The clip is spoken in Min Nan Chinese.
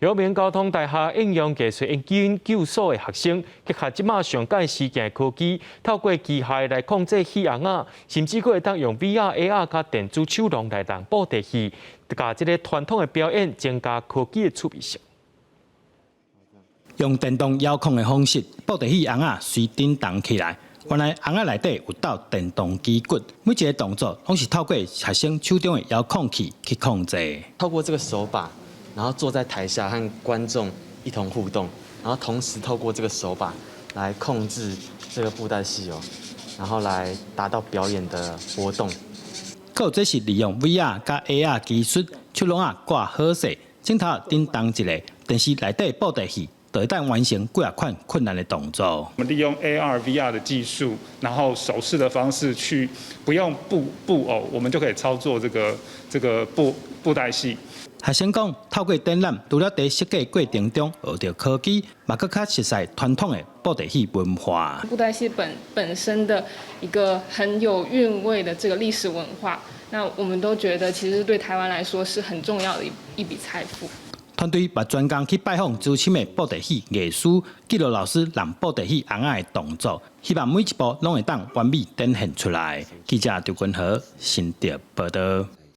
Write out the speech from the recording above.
陽明交通大學應用藝術研究所的學生，結合這馬上蓋時進的科技，透過機械來控制戲尪仔，甚至閣會當用 VR、AR佮電子手廊來弄布袋戲，共這个傳統的表演增加科技的趣味性。用電動遙控的方式，布袋戲尪仔隨振動起來。原來尪仔內底有鬥電動機骨，每一个動作攏是透過學生手中的遙控器去控制。透過這個手把，然後坐在台下和觀眾一同互動，然後同時透過這個手把來控制這個布袋戲哦，然後來達到表演的活動。閣有這是利用 VR 佮 AR 技術，手攏仔掛好勢，鏡頭振動一下，電視內底布袋戲就會當完成幾仔款困難的動作。我們利用 AR、VR 的技術，然後手勢的方式去不用布偶，我們就可以操作這個布袋戲。學生講，透過展覽，除了佇設計過程中學著科技，嘛閣較熟悉傳統的布袋戲文化。布袋戲本身的一個很有韻味的這個歷史文化，那我們都覺得其實對台灣來說是很重要的一筆財富。團隊嘛專工去拜訪資深的布袋戲藝師，記錄老師弄布袋戲尪仔的動作，希望每一步攏會當完美展現出來。記者劉君和新竹報導。